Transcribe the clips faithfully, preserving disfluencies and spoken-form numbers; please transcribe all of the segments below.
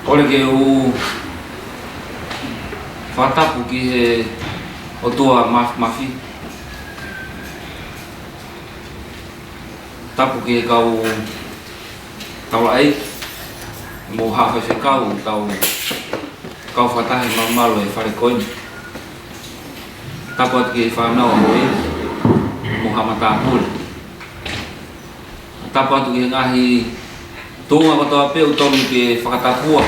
Kole ke u fakatapu ki he ʻOtua Māfimafi. Tapu ki he kau taulaʻeiki mo e haʻa faifekau, tau kau fakataha he malumalu ʻo e fale ko eni. Tapu atu ki he fānau ʻa Moʻeiki mo haʻa matāpule. Tapu atu ki he ngaahi tuʻunga kotoa pē ʻoku tonu ke fakatapua.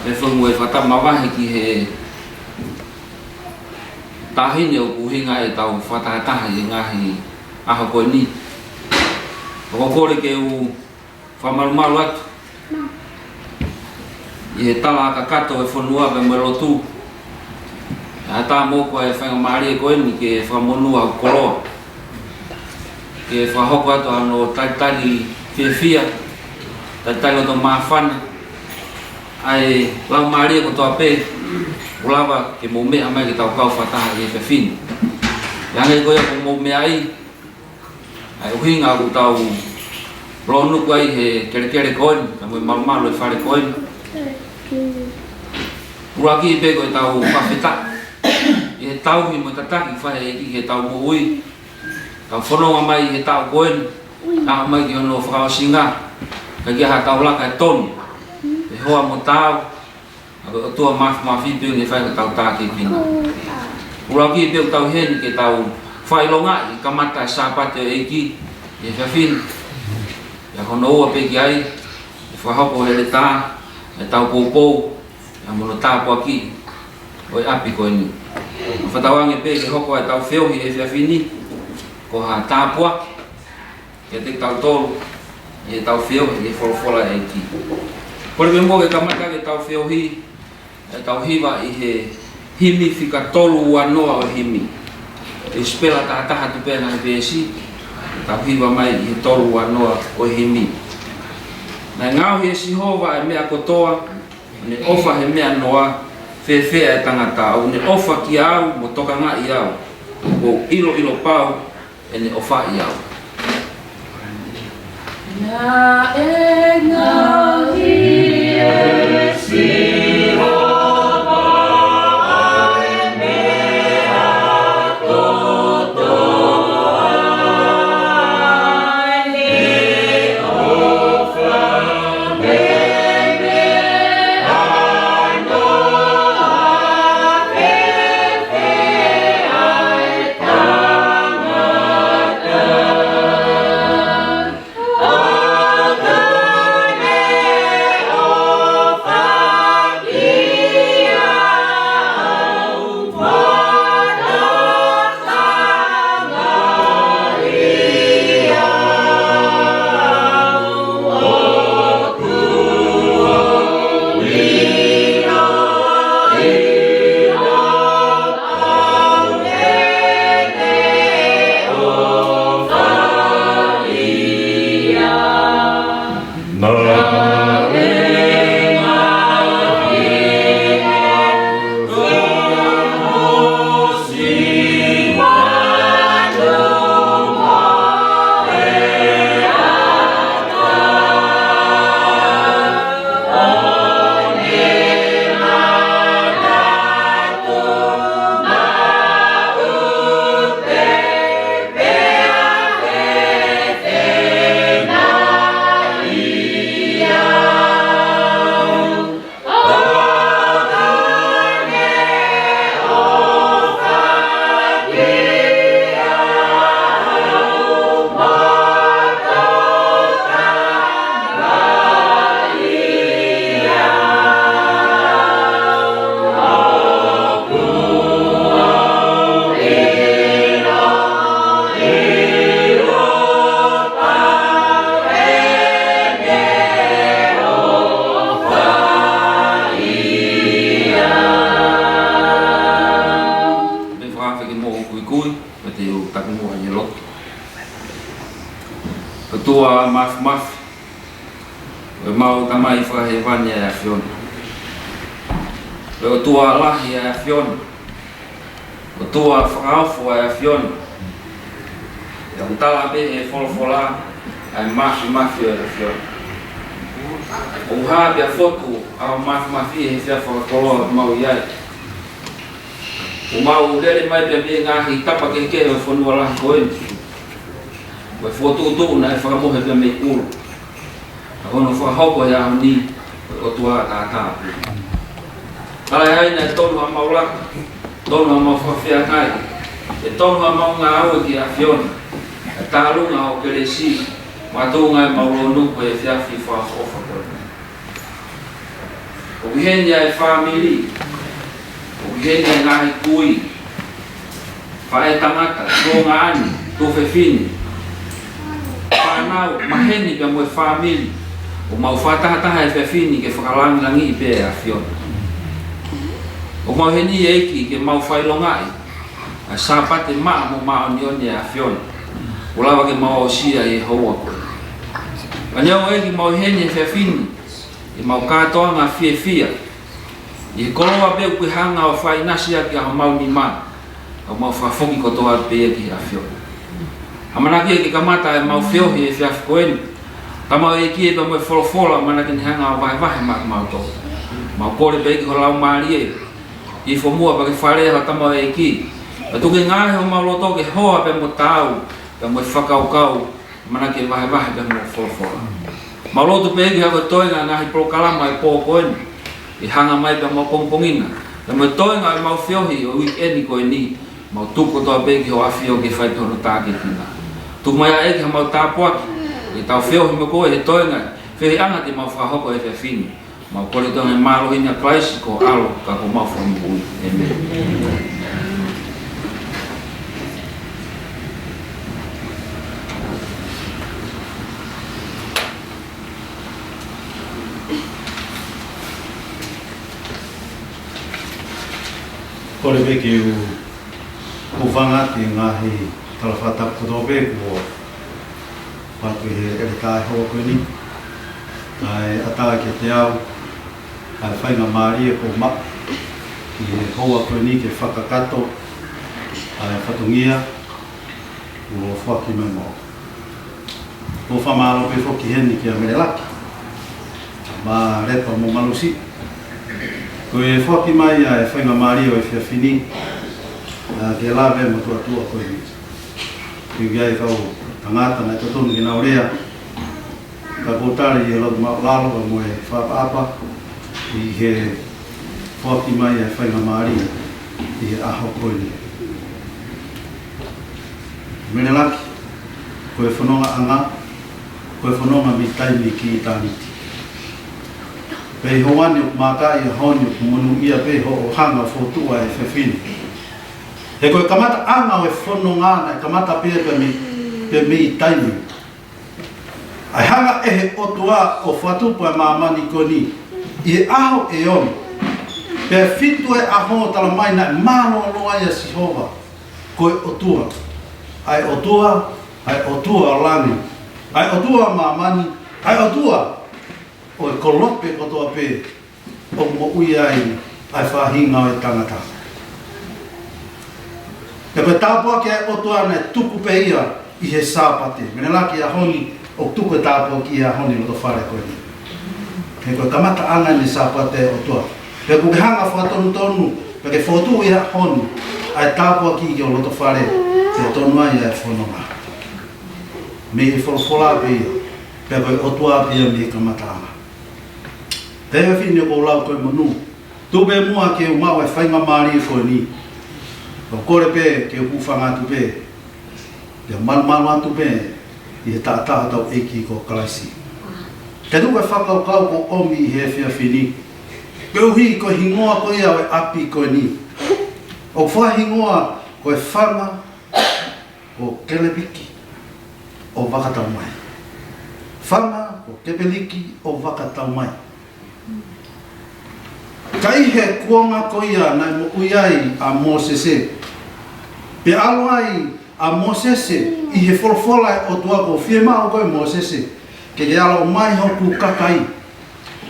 Pea fonu e fakatapu mavahe ki he taʻahine ʻoku ʻuhinga ʻetau fakatahataha ʻi he ngaahi ʻaho ko eni. ʻOku ou kole ke u fakamalumalu atu ʻi he tala kakato ʻo e fonua pea mo e lotu. ʻE ʻatā mo au ko e faingamālie ko eni ke fakamonū hoku koloa, ke fakahoko atu hono talitali fiefia, talitali loto māfana ʻa e laumālie kotoa pē ʻoku lava ke mou meʻa mai ke tau kau fakataha ʻi he efiafi ni. Hangē ko ia ʻoku mou meaʻi, ʻa e ʻuhinga ʻoku tau lōnuku ai he kelekele ko eni, pea mo e malumalu ʻo e fale ko eni. ʻUluaki pē ko ʻetau fakafetaʻi ʻi he tauhi mo e tataki ʻoku fai ʻe he ʻEiki ki heʻetau moʻui. Tau fononga mai ʻi he taʻu ko eni, aʻu mai ki hono fakaʻosinga, ka ʻikai ha tau laka ʻe tonu, ʻe hoa mo taau, ʻa e ʻOtua Māfimafi pē ʻoku ne fai hotau tākiekina. ʻUluaki pē ʻoku tau ʻi heni ke tau fakaʻilongaʻi e kamata e Sāpate ʻo e ʻEiki ʻi he efiafi ni. Pea hono ua pē ki ai, ʻe fakahoko heletā ʻetau poupou, ʻa mo hono tāpuakiʻi ʻo e ʻapi ko eni. Fakatauange pē ke hoko ʻetau feohi he efiafi ni ko ha tāpuaki kiate kitautolu ʻi heʻetau feohi he folofola ʻa e ʻEiki. Kole pē muʻa ke kamata ʻetau feohi, ʻetau hiva ʻi he himi fika tolu ua noa ʻo e himi. ʻE sipela tahataha atu pē ʻa e veesi, tau hiva mai ʻi he tolu ua noa ʻo e himi. Naʻe ngaohi ʻe Sihova ʻa e meʻa kotoa, ʻo ne ʻofa he meʻa noa, fēfē ʻa e tangata, ʻoku ne ʻofa kiate au mo tokangaʻi au, ʻoku ou ʻiloʻilo pau ʻene ʻofaʻi au. Naʻe ngaohi ʻe Sihova ʻa e meʻa kotoa, ʻo ne ʻofa he meʻa noa, fēfē ʻa e tangata. Pea fakafeʻiloaki mo e kuikui, pea te u tapu muʻa ʻi he lotu. ʻOtua Māfimafi, ko ʻemau Tamai fakahēvani ʻa e ʻAfiona. Ko e ʻOtua lahi ʻa e ʻAfiona. ʻOtua fakaofo ʻa e ʻAfiona. Pea ʻoku tala pē ʻe he folofola ʻa e māfimafi ʻo e ʻAfiona. ʻOku hā pea fotu ʻa e māfimafi he efiafi fakakoloa ʻoku mau ʻi ai. ʻOku mau lele mai pea mei he ngaahi tapa kehekehe ʻo e fonua lahi ko eni. Ko e fokotuʻutuʻu naʻe fakamohe pea mei ʻulu. Ka ko hono fakahoko he ʻaho ni, ko e ʻOtua taʻataʻa pē. Tala ʻe hai naʻe tonu haʻamau laka, tonu haʻamau fakafeangai, pea tonu haʻamau ngāue ki he ʻAfiona, ʻa e tālunga ʻo e kelesi, makatuʻunga ʻemau lōnuku he efiafi fakaʻofoʻofa ko eni. ʻOku ʻi heni ʻa e fāmili, ʻoku ʻi heni ʻa e ngaahi kui, faʻētangata, tuongaʻane, tuofefine, fānau, maheni pea mo e fāmili, ʻoku mau fakatahataha he efiafi ni ke fakalangilangiʻi pē ʻa e ʻAfiona. ʻOku mau ʻi heni ʻEiki ke mau fakaʻilongaʻi ʻa e Sāpate maʻa mo māʻoniʻoni ʻa e ʻAfiona, ʻoku lava ke mau aʻusia ʻi he houa ko eni. Ka neongo ʻEiki ʻoku mau ʻi heni he efiafi ni, ʻi heʻemau kātoanga fiefia, ʻi he koloa pē ʻoku ke hanga ʻo fakaʻinasi ʻaki ʻa homau nima, ʻoku mau fakafoki kotoa pē ia ki he ʻAfiona. ʻAmanaki ke kamata ʻemau feohi he efiafi ko eni. Tama ʻEiki ē pea mo e folofola, ʻamanaki ne hanga ʻo vahevahe maʻa kimautolu. Mau kole pē ki ho Laumālie, ʻi he fonua pea ke fale ho tama ʻEiki. Pea tuku ke ngaohi homau loto ke hoa pea mo taau, pea mo e fakakaukau, ʻamanaki ke vahevahe pea mo e folofola. Mau lotu pē ʻEiki ha ko e toenga ʻa e ngaahi polokalama ʻo e pō ko eni, ʻe hanga mai pea mo e pongipongi na, pea mo e toenga ʻemau feohi ʻo e uike ni ko eni, mau tuku kotoa pē ki ho ʻAfio ke fai pē hono tākiekina. Tuku mai ʻEiki haʻamau tāpuaki, ke tau feohi mo koe he toenga feohiʻanga te mau fakahoko he efiafi ni. Mau kole ʻi he mālohi ʻo Kalaisi ko e ʻAlo ka ko homau Fakamoʻui. ʻĒmeni. Kole pē ke u hūfanga atu he ngaahi tala fakatapu kotoa pē kuo fai ʻe he ʻeletā he houa ko eni. Kae ʻatā kiate au ʻa e faingamālie kuo maʻu ʻi he houa ko eni ke fakakakato ʻa e fatongia kuo foaki mai maʻau. ʻOku ou fakamālō pē foki heni kia Melelaki, Malepa mo Malusi, ko e foaki mai ʻa e faingamālie ʻo e efiafi ni, ʻa, ke lave mo e tuʻa ko eni. ʻI ai e kau tangata naʻe totonu ke nau lea, ka ʻoku ou tali ʻi he loto māʻulalo mo e fakaʻapaʻapa ʻi he foaki mai ʻa e faingamālie ʻi he ʻaho ko eni. Melelaki, ko e fonongaʻanga, ko e fononga mei taimi ki ʻitāniti. Pea ʻi he houa ni ʻoku mākaʻi ʻa e ʻaho ni ʻoku monūʻia pē hoʻo hanga ʻo fokotuʻu ʻa e efiafi ni. He ko e kamataʻanga ʻo e fononga naʻe kamata pē ia pea mei, pea mei taimi. ʻA e hanga ʻe he ʻOtua ʻo fakatupu ʻa e māmani ko eni ʻi he ʻaho ʻe ono. Pea fitu e ʻaho tala mai naʻe mālōlō ai ʻa Sihova ko e ʻOtua. ʻA e ʻOtua, ʻa e ʻOtua ʻo langi, ʻa e ʻOtua ʻo māmani, ʻa e ʻOtua ʻo e kolope kotoa pē ʻoku moʻui ai ʻa e faʻahinga ʻo e tangata. Pea ko e tāpuaki ʻa e ʻOtua naʻe tuku pē ia ʻi he Sāpate. Melelaki, ʻaho ni ʻoku tuku e tāpuaki ʻi he ʻaho ni loto fale ko eni. He ko e kamataʻanga ʻene Sāpate ʻa e ʻOtua. Pea ʻoku ke hanga fakatonutonu, pea ke fokotuʻu ʻi he ʻaho ni ʻa e tāpuaki ki ho loto fale, ke tonu ai ʻa e fononga. Mei he folofola pē ia, pea ko e ʻOtua pē ia mei he kamataʻanga. Pea he efiafi ni ʻoku ou lau ko e monū. Tuku pē muʻa ke u maʻu e faingamālie ko eni. ʻOku ou kole pē ke u hūfanga atu pē. Pea malumalu atu pē ʻi he taʻataʻa hotau ʻEiki ko Kalaisi. Ke tuku e fakakaukau kuo ʻomi ʻi he efiafi ni. Koeʻuhi ko e hingoa ko ia ʻo e ʻapi ko eni. ʻOku fakahingoa ko e Fanga ko Kepeliki ʻo Vakataumai. Fanga ko Kepeliki ʻo Vakataumai. Ka ʻi he kuonga ko ia naʻe moʻui ai ʻa Mōsese, pea ʻalu ai ʻa Mōsese ʻi he folofola ʻa e ʻOtua, kuo fiemaʻu koe Mōsese ke ke ʻalu ʻo ʻomai hoku kakai.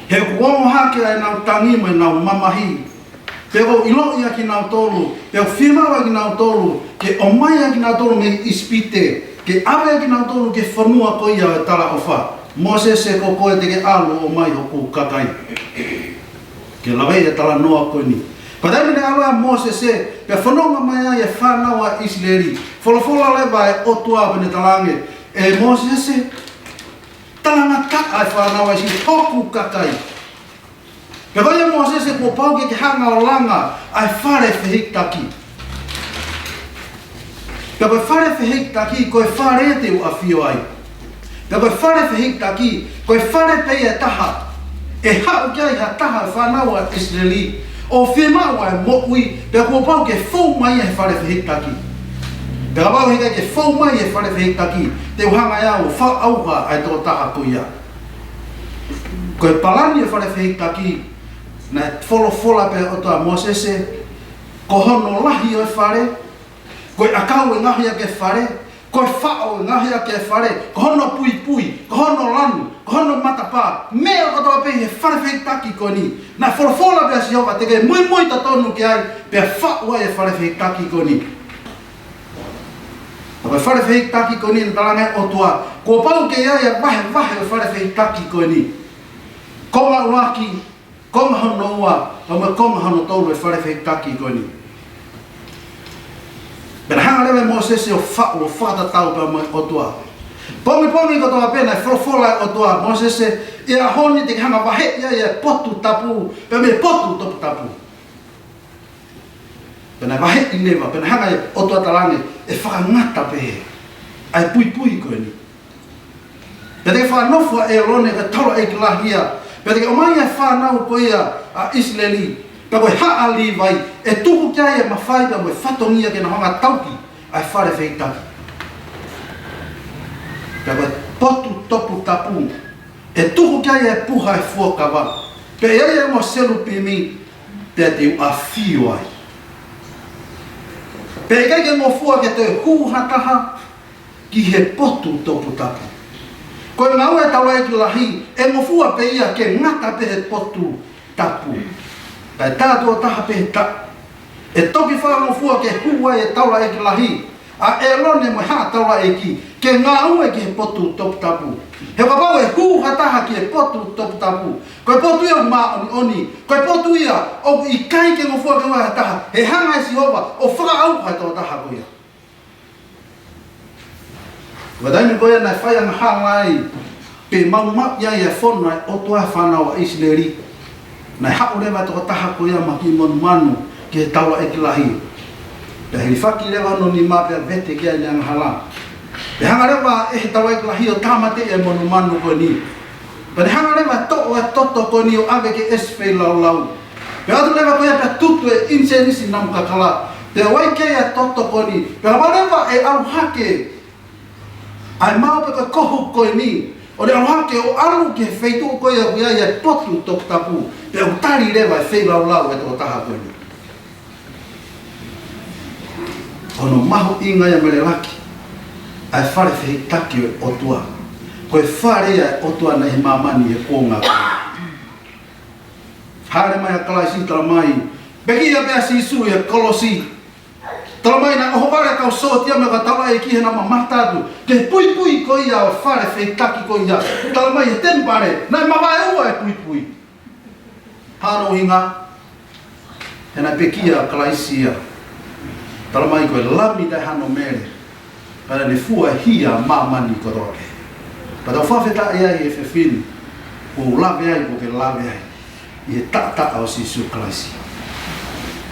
He kuo ongo hake ʻa ʻenau tangi mo ʻenau mamahi. Pea kuo u ʻiloʻi ʻa kinautolu, pea kuo u fiemaʻu ʻa kinautolu, ke ʻomai ʻa kinautolu mei ʻIsipite, ke ʻave ʻa kinautolu ki he fonua ko ia ʻo e talaʻofa. Mōsese, ko koe te ke ʻalu ʻo ʻomai hoku kakai. Ke lave e talanoa ko eni. Pea taimi naʻe ʻalu ai ʻa Mōsese, pea fononga mai ai e fānau ʻa ʻIsileli. Folofola leva e ʻOtua pea ne talaange, ʻE Mōsese, talangataʻa e fānau ʻa ʻIsileli, hoku kakai. Pea ko ia Mōsese, kuo pau ke ke hanga ʻo langa ʻa e fale fehikitaki. Pea ko e fale fehikitaki, ko e fale te u ʻafio ai. Pea ko e fale fehikitaki, ko e fale pē ia ʻe taha ʻe haʻu ki ai ha taha ʻo e fānau ʻa ʻIsileli ʻo fiemaʻu ʻa e moʻui, pea kuo pau ke fou mai he fale fehikitaki. Pea kapau heʻikai ke fou mai he fale fehikitaki, te u hanga ʻe au ʻo fakaʻauha ʻa e tokotaha ko ia. Ko e palani e fale fehikitaki, naʻe folofola pē ʻOtua kia Mōsese, ko hono lahi ʻo e fale, ko e ʻakau ʻe ngaohi ʻaki e fale, ko e faʻo ʻe ngaohi ʻaki e fale, ko hono puipui, ko hono lanu, ko hono matapā, meʻa kotoa pē he fale fehikitaki ko eni. Naʻe folofola pē ʻa Sihova te ke muimui totonu ki ai, pea faʻu ai e fale fehikitaki ko eni. Ko e fale fehikitaki ko eni naʻe talaange ʻe he ʻOtua, kuo pau ke ʻi ai e vahevahe ʻo e fale fehikitaki ko eni. Konga ʻuluaki, konga hono ua, pea mo e konga hono tolu e fale fehikitaki ko eni. Pea naʻe hanga leva ʻe Mōsese ʻo faʻu ʻo fakatatau pea mo e ʻOtua. Pongipongi kotoa pē naʻe folofola e ʻOtua, Mōsese, ʻi he ʻaho ni te ke hanga ʻo vaheʻi ai e potu tapu pea mo e potu toputapu. Pea naʻe vaheʻi leva, pea naʻe hanga ʻe he ʻOtua ʻo talaange, ʻe fakangata pē ʻa e puipui ko eni. Pea te ke fakanofo ʻa ʻĒlone ko e taulaʻeiki lahi ia, pea te ke ʻomai ʻa e fānau ko ia ʻa ʻIsileli, pea ko e haʻa Līvai, ʻe tuku ki ai e mafai pea mo e fatongia ke nau hanga ʻo tauhi ʻa e fale fehikitaki. Pea ko e potu toputapu, ʻe tuku ki ai e puha ʻo e fuakava, pea ʻe ʻi ai e ongo selupimi, pea te u ʻafio ai. Pea ʻikai ke ngofua ke toe hū ha taha ki he potu toputapu. Ko e ngāue ʻa e taulaʻeiki lahi, ʻe ngofua pē ia ke ngata pē he potu tapu. Kae tā tuʻo taha pē he taʻu. ʻE toki fakangofua ke hū ai e taulaʻeiki lahi, ʻa ʻĒlone mo e haʻa taulaʻeiki, ke ngāue ki he potu toputapu. He kapau ʻe hū ha taha ki he potu toputapu, ko e potu ia ʻoku māʻoniʻoni, ko e potu ia ʻoku ʻikai ke ngofua ke ngāue ha taha, ʻe hanga ʻe Sihova ʻo fakaʻauha e tokotaha ko ia. Ko e taimi ko ia naʻe fai angahala ai, pea maumauʻi ai e fono ʻa e ʻOtua e fānau ʻa ʻIsileli, naʻe haʻu leva e tokotaha ko ia mo ha kiʻi monumanu ki he taulaʻeiki lahi. Pea hilifaki leva hono nima pea vete ki ai ʻene angahala. Pea hanga leva ʻe he taulaʻeiki lahi ʻo tāmateʻi e monumanu ko eni. Pea ne hanga leva ʻo toʻo e toto ko eni ʻo ʻave ki he ʻesi feilaulau. Pea ʻoatu leva ko ia pea tutu e ʻinisēnisi namu kakala. Pea ʻoange ki ai e toto ko eni. Pea lava leva ʻe ʻalu hake ʻa e mao pe ko e kohu ko eni, ʻo ne ʻalu hake ʻo ʻalu ki he feituʻu ko ia ʻoku ʻi ai e potu toputapu, pea ʻoku tali leva e feilaulau e tokotaha ko eni. Ko hono mahuʻinga ia Melelaki, ʻa e fale fehikitaki ʻo e ʻOtua. Ko e fale ia ʻo e ʻOtua naʻe ʻi māmani he kuonga ko ia. Hāʻele mai ʻa Kalaisi, talamai, pekia pē ʻa Sīsū ʻi he kolosi. Talamai naʻe ʻohovale e kau sōtia mo e kau taulaʻeiki he naʻa nau mamata atu ki he puipui ko ia ʻo e fale fehikitaki ko ia. Talamai he temipale, naʻe mavaeua e puipui. Hā hono ʻuhinga? He naʻe pekia ʻa Kalaisi ia. Talamai ko e Lami taʻe hano mele. Pea naʻa ne fua e hia ʻa māmani kotoa pē. Pea tau fakafetaʻi ai he efiafi ni, ʻoku ou lave ai, ʻoku ke lave ai, ʻi he taʻataʻa ʻo Sīsū Kalaisi.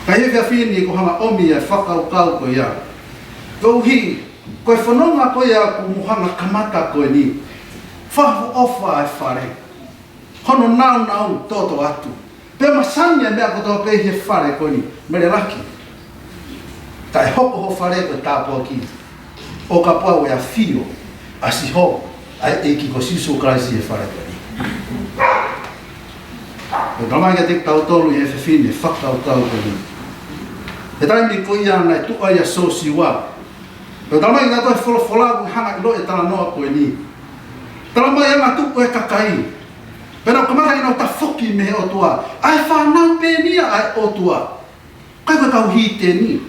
Ka ʻi he efiafi ni ʻoku ou hanga ʻo ʻomi e fakakaukau ko ia. Koeʻuhi, ko e fononga ko ia ʻoku mou hanga ʻo kamata ko eni. Fakaʻofoʻofa e fale. Hono nāunau toto atu. Pea masani e meʻa kotoa pē ʻi he fale ko eni, Melelaki. Kae hoko ho fale ko e tāpuaki. ʻO kapau ʻe ʻafio ʻa Sihova, ʻa e ʻEiki ko Sīsū Kalaisi ʻi he fale ko eni. ʻOku talamai kiate kitautolu ʻi he efiafi ni e fakakaukau ko eni. He taimi ko ia naʻe tuʻu ai ʻa Sosiua. ʻOku talamai kiate kitautolu he folofola ʻoku hanga ʻo ʻiloʻi e talanoa ko eni. Talamai ʻe angatuʻu e kakai. Pea nau kamata ke nau tafoki mei he ʻOtua. ʻA e fānau pē eni ia ʻa e ʻOtua. ʻIkai ko e kau hīteni.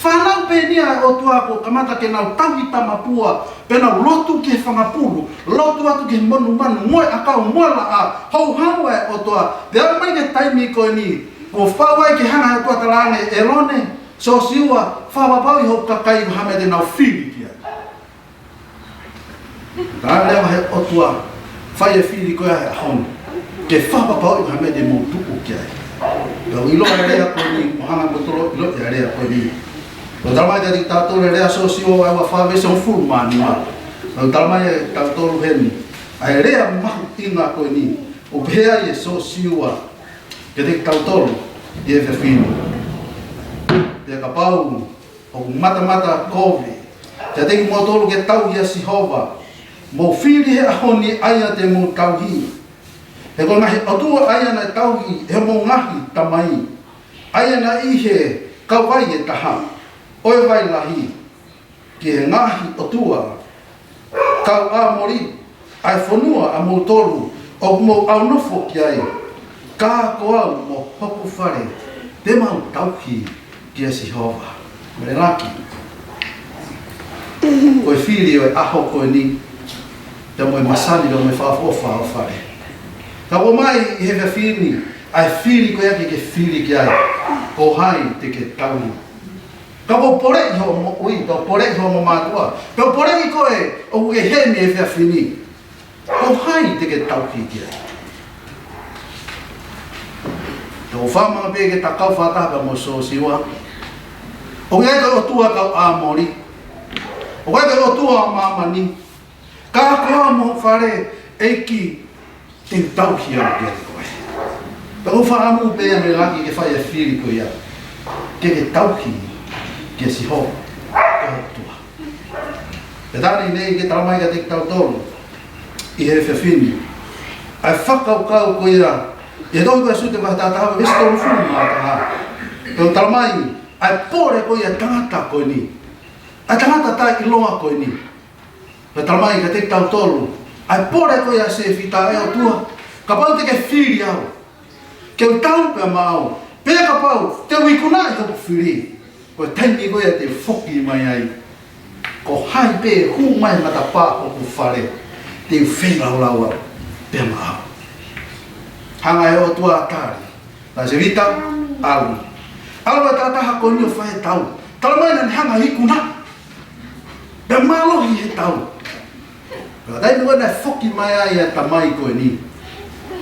Fānau pē eni ʻa e ʻOtua kuo kamata ke nau tauhi tamapua, pea nau lotu ki he fanga pulu, lotu atu ki he monumanu, mo e ʻakau, mo e laʻā, houhau ʻa e ʻOtua. Pea aʻu mai ki he taimi ko eni, kuo fai ai ke hanga ʻe he ʻOtua ʻo talaange, ʻĒlone, Sosiua, fakapapauʻi hoku kakai ha meʻa te nau fili ki ai. Ka lea ʻa e ʻOtua, fai e fili ko ia he ʻaho ni, ke fakapapauʻi ha meʻa te mou tuʻu ki ai. Pea u ʻilo ʻa e lea ko eni, mo hanga mo tolo ʻilo ʻa e lea ko eni. Pea u talamai kiate kitautolu e lea Sosiua vahe ua fā veesi hongofulu mā nima. Pea u talamai kiate kitautolu heni, ʻa e lea mahuʻinga ko eni, ʻoku pehē ai ʻe Sosiua kiate kitautolu ʻi he efiafi ni. Pea kapau ʻoku matamata kovi kiate kimoutolu ke tauhi ʻa Sihova, mou fili he ʻaho ni ʻa ia te mou tauhi. He ko e ngaahi ʻotua ʻa ia naʻe tauhi ʻe hoʻomou ngaahi tamai, ʻa ia naʻe ʻi he kauvai ʻe taha ʻo e vai lahi, ki he ngaahi ʻotua kau ʻAmoli, ʻa e fonua ʻamoutolu ʻoku mou ʻaunofo ki ai, ka ko au mo hoku fale, te mau tauhi kia Sihova. Melelaki, ko e fili ʻo e ʻaho ko eni, pea mo e masani, pea mo e fakaʻofoʻofa ʻo e fale. Ka ʻomai ʻi he efiafi ni ʻa e fili ko ia ke ke fili ki ai, ko hai te ke tauhi. Ka ʻoku poleʻi hoʻo moʻui, ka ʻoku poleʻi hoʻo mātuʻa, ka ʻoku poleʻi koe ʻoku ke heni he efiafi ni, ko hai te ke tauhi ki ai? Ka ʻoku ou fakamālō pē ke ta kau fakataha pea mo Sosiua. ʻOku ʻikai ko e ʻotua kau ʻAmoli, ʻoku ʻikai ko e ʻotua ʻo māmani, ka ko au mo hoku fale, ʻEiki, te u tauhi au kiate koe. Pea ʻoku ou fakaʻamu pē Melelaki ke fai e fili ko ia, ke ke tauhi kia Sihova ko ho ʻOtua. Pea talamai ʻe he ʻEiki ke talamai kiate kitautolu ʻi he efiafi ni ʻa e fakakaukau ko ia, ʻi he tohi ko Siute vahe taha taha veesi tolungofulu mā taha. Pea ʻoku talamai ʻa e pole ko ia ʻa e tangata ko eni, ʻa e tangata taʻeʻiloa ko eni. Pea talamai kiate kitautolu ʻa e pole ko ia ʻa Sēfita: ʻE ʻOtua, kapau te ke fili au, ke u tau pea maʻau, pea kapau te u ikunaʻi hoku fili, ko e taimi ko ia te u foki mai ai, ko hai pē ʻe hū mai he matapā hoku fale, te u feilaulau au pea maʻau. Hanga ʻe he ʻOtua ʻo tali. Naʻe Sēfita, ʻalu. ʻAlu e tangata ko eni ʻo fai e tau. Talamai naʻa ne hanga ʻo ikunaʻi, pea mālohi he tau. Pea taimi ko ē naʻe foki mai ai e tamai ko eni,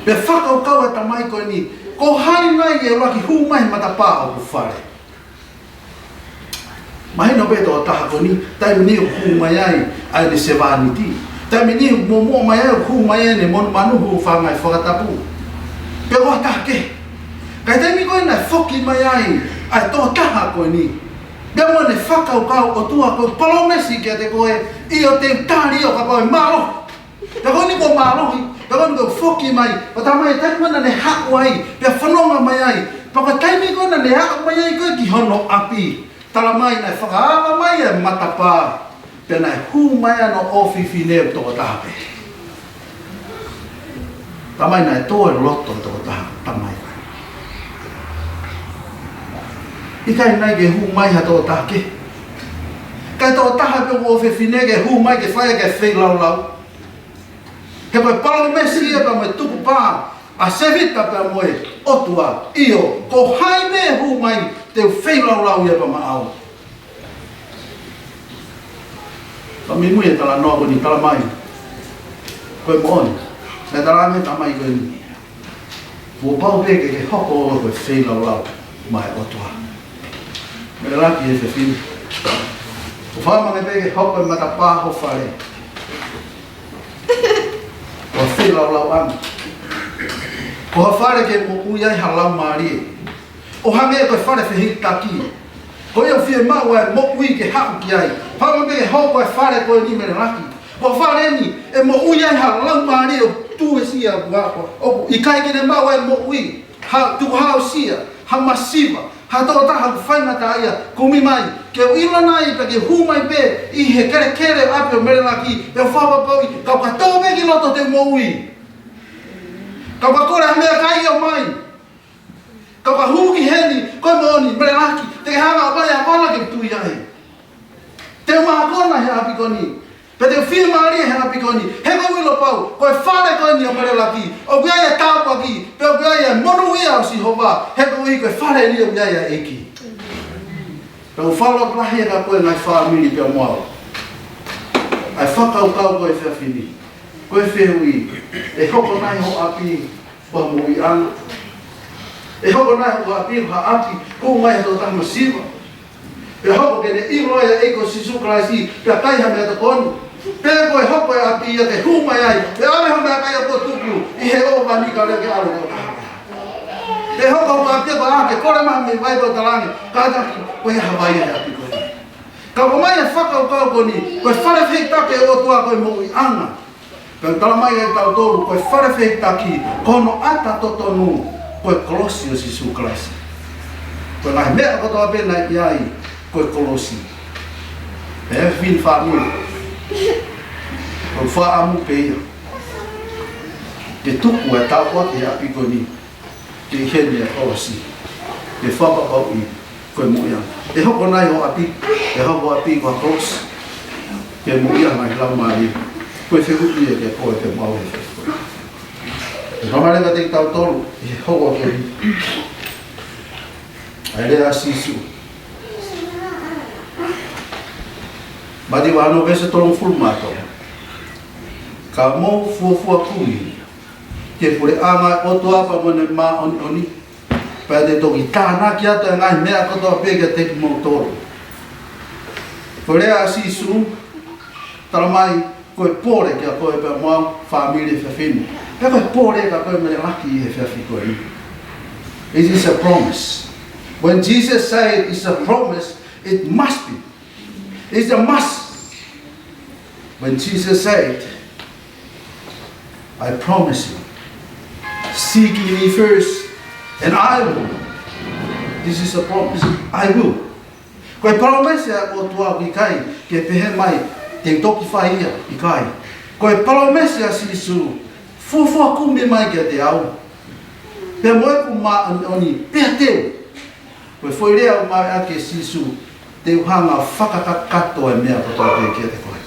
pea fakakaukau e tamai ko eni, ko hai nai ʻe ʻuluaki hū mai he matapā hoku fale? Mahino pē tokotaha ko eni, taimi ni ʻoku hū mai ai ʻa ʻene sevāniti. Taimi ni ʻoku muʻomuʻa mai ai, ʻoku hū mai ai ʻene monumanu, hū fanga ʻi he fakatapu. Pea ko ha taha kehe. Ka ʻi he taimi ko ē naʻe foki mai ai ʻa e tokotaha ko eni, pea mo ʻene fakakaukau: ʻOtua, ko e palōmesi kiate koe, ʻio, te u tali ʻo kapau ʻe mālohi. Pea ko eni kuo mālohi, pea ko eni kuo foki mai, pea talamai taimi ko ē naʻa ne haʻu ai, pea fononga mai ai, pea ko e taimi ko ē naʻa ne aʻu mai ai ko ē ki hono ʻapi, talamai naʻe fakaava mai e matapā, pea naʻe hū mai ai hono ʻofefine ʻo tokotaha pē. Talamai naʻe tō e loto ʻo e tokotaha, talamai. ʻIkai nai ke hū mai ha tokotaha kehe? Kae tokotaha pē ʻoku ʻofefine ke hū mai ke fai e feilaulau. He ko e palōmesi ia pea mo e tukupā ʻa Sēfita pea mo e ʻOtua: ʻIo, ko hai pē ʻe hū mai, te u feilaulau ia pea maʻau. Ka muimui e talanoa ko eni, talamai, ko e moʻoni, naʻe talaange ʻe he tamai ko eni, kuo pau pē ke ke hoko ʻo ko e feilaulau maʻa e ʻOtua. Melelaki, ʻe fefine, ʻoku ou fakaʻamu pē ke hoko e matapā ho fale ko e feilaulau ʻana. Ko ha fale ke moʻui ai ha laumālie, ʻo hangē ko e fale fehikitaki. Ko ia ʻoku fiemaʻu ʻa e moʻui ke haʻu ki ai. Fakaʻamu pē ke hoko e fale ko eni, Melelaki, ko e fale eni ʻe moʻui ai ha laumālie ʻoku tuʻusia, ʻoku, ʻoku ʻikai ke ne maʻu ʻa e moʻui, ha tukuhausia, ha masiva, ha tokotaha ʻoku faingataʻaʻia, kumi mai, ke u ʻilo nai pe ke hū mai pē ʻi he kelekele ʻapi ʻo Melelaki, pea fakapapauʻi, kau ka tō pē ki loto te u moʻui. Kau ka kole ha meʻakai ʻo mai. Ka ka hū ki heni, ko e moʻoni, Melelaki, te ke hanga ʻo ʻai ha vala ke tui ai. Te u mākona he ʻapi ko eni. Pea te u fiemālie he ʻapi ko eni. He ʻoku ou ʻilo pau, ko e fale ko eni ʻo Melelaki, ʻoku ʻi ai e tāpuaki, pea ʻoku ʻi ai e monūʻia ʻo Sihova, he koeʻuhi ko e fale eni ʻoku ʻi ai e ʻEiki. Pea u falo lahi ʻa koe ngaahi fāmili pea mo au. ʻA e fakakaukau ko e efiafi ni. Ko e fehuʻi, ʻe hoko nai ho ʻapi ko ha moʻuiʻanga? ʻE hoko nai ho ʻapi ko ha ʻapi, hū mai ha tokotaha masiva? Pea hoko ke ne ʻilo ai ʻa e ʻEiki ko Sīsū Kalaisi, pea kai ha meʻatokoni? Pe ko e hoko e ʻapi ia ke hū mai ai, pea ʻave ha meʻakai ʻoku tuku ʻi he ʻōvani kae ʻoua ke ʻalu ʻo taha? Pe hoko ʻa e ʻapi ko ā ke kole mai mei vai pea talaange, kātaki, ko e hā e vai ʻa e ʻapi ko eni? Ka ʻomai e fakakaukau ko eni, ko e fale fehikitaki ʻo e ʻOtua ko e moʻuiʻanga. Pea talamai ʻe kitautolu, ko e fale fehikitaki, ko hono ʻata totonu, ko e kolosi ʻo Sīsū Kalaisi. Ko e ngaahi meʻa kotoa pē naʻe ʻi ai, ko e kolosi. Pea fefine fāmili, ko e fakaʻamu pē ia ke tuku e tāpuaki he ʻapi ko eni, ke ʻi heni e kolosi, ke fakapapauʻi ko e moʻuiʻanga. ʻE hoko nai ho ʻapi, ʻe hoko ho ʻapi ko ha kolosi, ke moʻuiʻanga ʻi he Laumālie? Ko e fehuʻi ia kiate koe pea mo au he efiafi ko eni. ʻE fakamālō kiate kitautolu ʻi he houa ko eni, ʻa e lea ʻa Sīsū. Mātiu vahe ono veesi tolungofulu mā tolu. Ka mou fuofua kumi ki he puleʻanga ʻo e ʻOtua pea mo ʻene māʻoniʻoni, pea te toki tānaki atu e ngaahi meʻa kotoa pē kiate kimoutolu. Ko e lea ʻa Sīsū, talamai ko e pole kiate koe pea mo au, fāmili, he efiafi ni. Pea ko e pole kiate koe Melelaki he efiafi ko eni. It is a promise. When Jesus said it's a promise, it must be. It's a must. When Jesus said, "I promise you, seek me first, and I will." This is a promise. I will. Ko e palōmesi ʻa e ʻOtua, ʻoku ʻikai ke pehē mai, te u toki fai ia, ʻikai. Ko e palōmesi ʻa Sīsū, fuofua kumi mai kiate au, pea mo ʻeku māʻoniʻoni, pea te u. Ko e foʻi lea ʻoku maʻu ʻaki ʻe Sīsū, te u hanga ʻo fakakakato e meʻa kotoa pē kiate koe.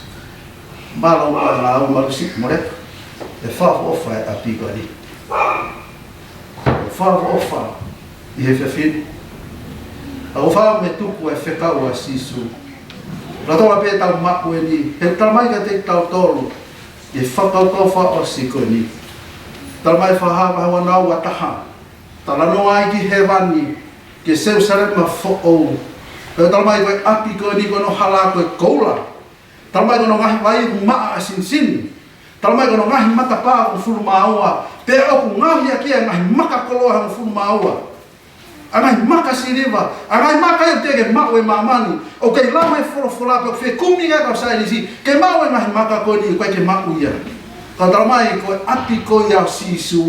Mālō ʻaupito, mālō siʻi Moleka, ʻe fakaʻofoʻofa e ʻapi ko eni. ʻE fakaʻofoʻofa ʻi he efiafi ni. ʻOku ou fakaʻamu ke tuku e fekau ʻa Sīsū. Lolotonga pē ʻetau maʻu eni, he talamai kiate kitautolu ʻi he fakakaukau fakaʻosi ko eni. Talamai Fakahā vahe uanoa, ua taha. Talanoa ai ki hēvani, ki Selūsalema foʻou. Pea talamai ko e ʻapi ko eni ko hono hala ko e koula. Talamai ko hono ngaahi vai ʻoku maʻa ʻa sinisini. Talamai ko hono ngaahi matapā ʻe hongofulu mā ua. Pea ʻoku ngaohi ʻaki ia e ngaahi maka koloa ʻe hongofulu mā ua. ʻA e ngaahi maka siliva, ʻa e ngaahi maka ia ʻoku teʻeki ke maʻu ʻe māmani. ʻOku kei lau ʻe he folofola pea ʻoku fekumi ʻa e kau saienisi ke maʻu e ngaahi maka ko eni, ʻoku ʻikai ke maʻu ia. Ka talamai ko e ʻapi ko ia ʻo Sīsū.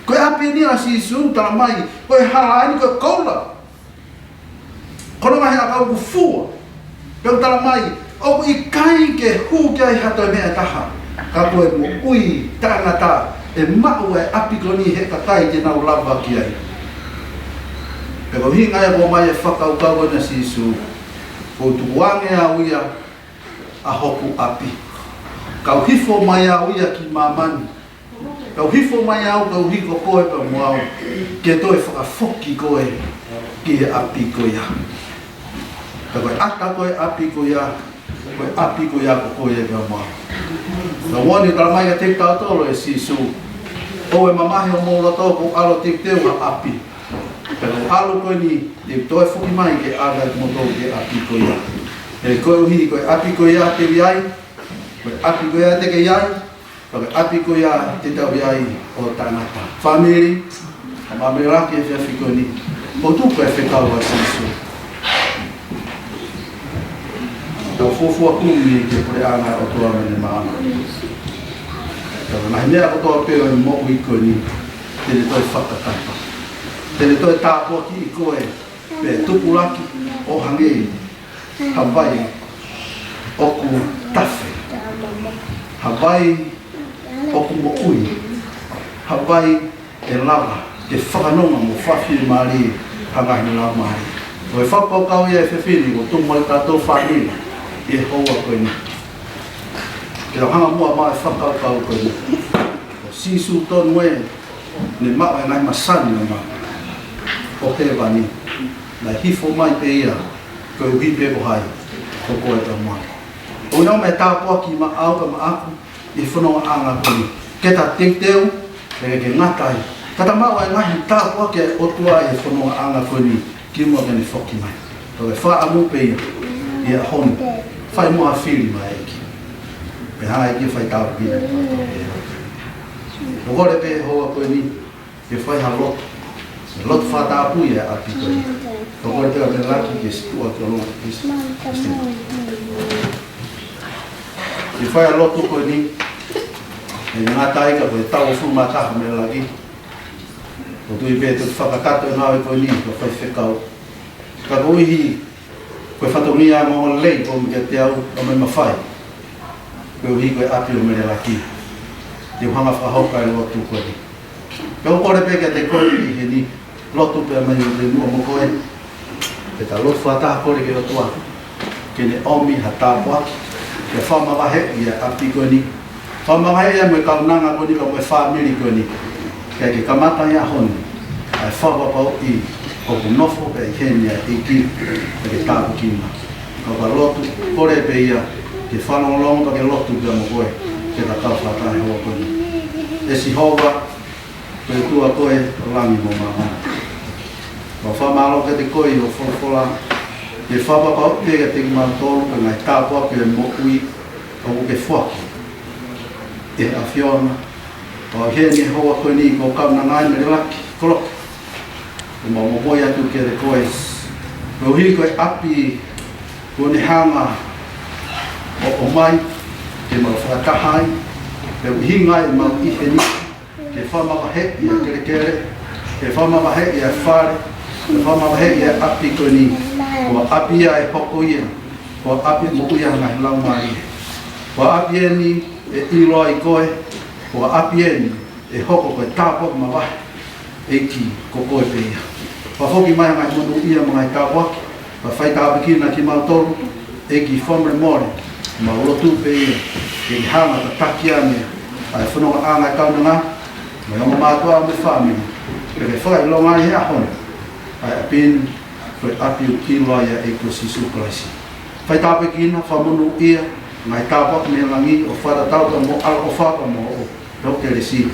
Ko e ʻapi eni ʻa Sīsū, talamai ko e hala eni ko e koula. Ko hono ngaahi ʻakau ʻoku fua. Pea ʻoku talamai, ʻoku ʻikai ke hū ki ai ha toe meʻa ʻe taha. Ka ko e moʻui taʻengata ʻe maʻu ʻe he ʻapi ko eni ʻe he kakai te nau lava ki ai. Pea ko e ʻuhinga ia ʻoku ʻomai e fakakaukau ʻa Sīsū, ʻoku ou tukuange au ia ʻa hoku ʻapi. Kau hifo mai au ia ki māmani. Kau hifo mai au, kau hiko koe pea mo au, ke toe fakafoki koe ki he ʻapi ko ia. Ka ko e ʻata ko e ʻapi ko ia, ko e ʻapi ko ia ko koe pea mo au. Ka moʻoni talamai kiate kitautolu ʻe Sīsū, ʻoua ʻe mamahi homou loto, ko e ʻalu ʻo teuteu ha ʻapi. Ka ko e ʻalu ko eni, te u toe foki mai ke ʻave kimoutolu ki he ʻapi ko ia. He koeʻuhi, ko e ʻapi ko ia te u ʻi ai, ko e ʻapi ko ia te ke ʻi ai, ko e ʻapi ko ia te tau ʻi ai ʻo taʻengata. Fāmili, ʻa Melelaki he efiafi ko eni, ʻoku tuku e fekau ʻa Sīsū. Tau fuofua kumi ki he puleʻanga ʻo e ʻOtua mo ʻene māʻoniʻoni. Tau ngaahi meʻa kotoa pē ʻo e moʻui ko eni, te ne toe fakakakato. Te ne toe tāpuakiʻi koe, pea tupulaki ʻo hangē ha vai ʻoku tafe. Ha vai ʻoku moʻui. Ha vai ʻe lava ke fakanonga mo fakafiemālie ha ngaahi laumālie. Ko e fakakaukau ia ʻa e efiafi ni, ʻoku tau mo e tatou fāmili ʻi he houa ko eni. Ke tau hanga muʻa maʻu e fakakaukau ko eni. Ko Sīsū tonu ē, ne maʻu e ngaahi masani ʻo ma ʻo hēvani, naʻe hifo mai pē ia, koeʻuhi pē ko hai, ko koe pea mo au. ʻOku ne ʻomai e tāpuaki maʻau pea maʻaku ʻi he fonongaʻanga ko eni. Ke ta teuteu, pea ke ngata ai, ka ta maʻu e ngaahi tāpuaki ʻa e ʻOtua ʻi he fonongaʻanga ko eni, kimuʻa ke ne foki mai. Ko e fakaʻamu pē ia, ʻi he ʻaho ni, fai muʻa ha fili maʻa e ʻEiki. Pea hanga ʻe he ʻEiki ʻo fai tāpuekina. ʻOku ou kole pē he houa ko eni, ke fai ha lotu. Lotu fakatapu ʻi he ʻapi ko eni. ʻOku ou kole pē ʻa Melelaki ke situʻa ki ʻolunga ke ke ke fai ha lotu ko eni. ʻE ngata ai ka ko e taʻu ʻe hongofulu mā taha ʻa Melelaki. ʻOku ou tui pē ʻe toki fakakakato e ngāue ko eni, ko e faifekau. Ka koeʻuhi ko e fatongia mo e lelei ʻoku ʻomi kiate au, ʻoku ou mafai. Koeʻuhi ko e ʻapi ʻo Melelaki, te u hanga ʻo fakahoko e lotu ko eni. Pea ʻoku ou kole pē kiate koe ʻi heni, lotu pē mai ʻo te muʻa mo koe. Pea ta lotu fakataha, kole ki he ʻOtua ke ne ʻomi ha tāpuaki, ke fakamavaheʻi ʻa e ʻapi ko eni, fakamavaheʻi ia mo e kaunanga ko eni, pea mo e fāmili ko eni. Kae ke kamata he ʻaho ni ʻa e fakapapauʻi ʻoku nofo pē ʻi heni ʻa e ʻEiki, pea ke tāpuekina. Ka ko e lotu, kole pē ia ke fanongonongo pea ke lotu pea mo koe, ke ta kau fakataha he houa ko eni. ʻE Sihova, ko e ʻOtua koe ʻo langi mo māmani. ʻOku ou fakamālō kiate koe ʻi hoʻo folofola, ke fakapapauʻi pē kiate kimautolu ko e ngaahi tāpuaki ʻo e moʻui ʻoku ke foaki ʻe he ʻAfiona. ʻOku ʻi heni he houa ko eni ko e kaunanga ʻa Melelaki Koloki. ʻOku mau momoi atu kiate koe, koeʻuhi ko e ʻapi kuo ne hanga ʻo ʻomai ke mau fakataha ai, pea ʻuhinga ai ʻemau ʻi heni, ke fakamavaheʻi ʻa e kelekele, ke fakamavaheʻi ʻa e fale, ke fakamavaheʻi ʻa e ʻapi ko eni. Ko e ʻapi ia ʻe hoko ia ko e ʻapi moʻui ʻa e ngaahi laumālie. Ko e ʻapi eni ʻe ʻilo ai koe, ko e ʻapi eni ʻe hoko ko e tāpuaki mavahe, ʻEiki, ko koe pē ia. Fakafoki mai ha ngaahi monūʻia mo e ngaahi tāpuaki, pea fai tāpuekina kimautolu, ʻEiki, fakamolemole, mau lotu pē ia ke ke hanga ʻo tataki ange ʻa e fonongaʻanga ʻa e kaunanga, mo e ongo mātuʻa mo e fāmili, pea ke fakaʻilonga ai he ʻaho ni ʻa e ʻapi ni ko e ʻapi ʻoku ʻilo ai ʻa e ʻEiki ko Sīsū Kalaisi. Fai tāpuekina, fakamonūʻia, ngaahi tāpuaki mei langi, ʻo fakatatau pea mo e ʻaloʻofa pea mo hoʻo kelesi.